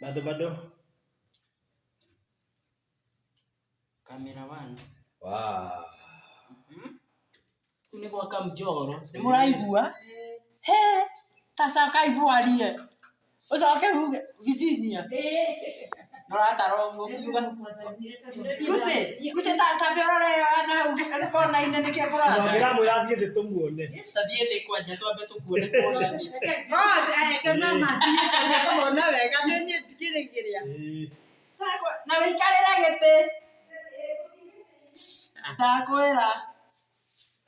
Bado bado. Camera one. Wow. Kuu nĩ gwaka mjoro. Nĩ mũraigua? He, ta cokai mwarie. Ũcoke uge Virginia. Mũratara ũguo ũkiuga. Lucy, Lucy ta tambe ũrore na hau kona-inĩ nĩkĩo kũratha. Ndĩramwĩra athiĩ thĩ tũmuone. Ta thiĩ thĩ kwanja twambe tũkuone kũrĩa thĩ. Kũmona wega nĩ niĩ ndikĩrĩgĩrĩa. Ĩĩ. Na wĩikarĩre gĩtĩ. Ndakwĩra.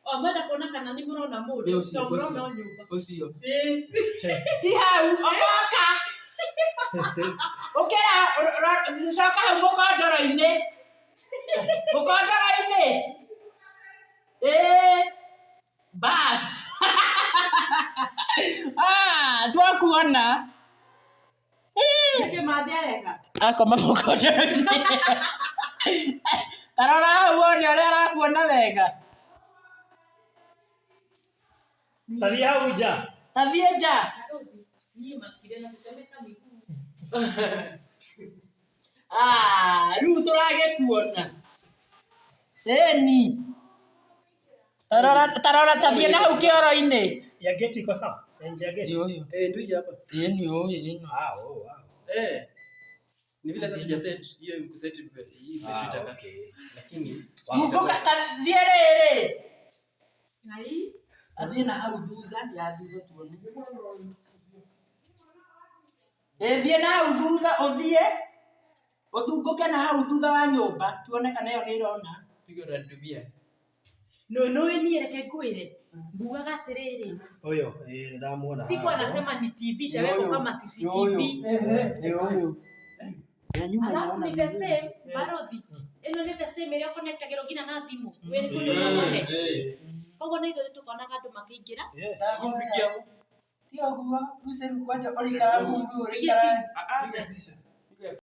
O mwenda kuona kana nĩ mũrona mũndũ, Nĩ ũcio, to mũrona ũcio. o nyũmba. Ũcio. Ti hau, okoka. Ũkĩra, coka hau mũkondoro-inĩ. Mũkondoro-inĩ. Ĩĩ. Bas. Ah, twakuona. Nĩkĩ mathi areka? Akoma mũkondoro-inĩ. Ta rora hau wone ũrĩa arakuona wega. Ta thiĩ hau nja. Ta thiĩ nja. Niĩ makire na tetemeka miguu. Ah, rĩu tũragĩkuona. Ĩni. Tarora tarora ta thiĩ na hau kĩoro-inĩ. Ya gate iko sawa? Ya nje ya gate. Eh, ndio hii hapa. Ĩni ũyũ ĩno. Ah, oh, wow. Eh. Ni vile sasa tujaset hiyo kuset hii Ah, imetutaka. okay. Lakini Wow. Ngũka ta thiĩ rĩrĩ. Ai. Athiĩ na hau thutha ya thutha tuone. Ĩ thiĩ na hau thutha ũthiĩ ũthungũke na hau thutha wa nyũmba tuone kana ĩyo nĩ ĩrona. pigo unanitumia. No no niĩ reke ngwĩre. Ngugaga atĩrĩrĩ. Ũyũ, ĩĩ nĩndamuona Siku haha. anasema ni TV itawekwa kama CCTV. Nĩ ũyũ. Na nyuma Alafu inaona ni the vizuri. same barothi. Ĩno nĩ the same ĩrĩa connectagĩrwo nginya na thimũ. Wĩrĩ kũndũ guothe. Ĩĩ. Koguo na ithuĩ tũkonaga andũ makĩingĩra. Yes. Ti ũguo, Lucy rĩu kwanja ũrĩikara ruru ũrĩikara. Ah ah.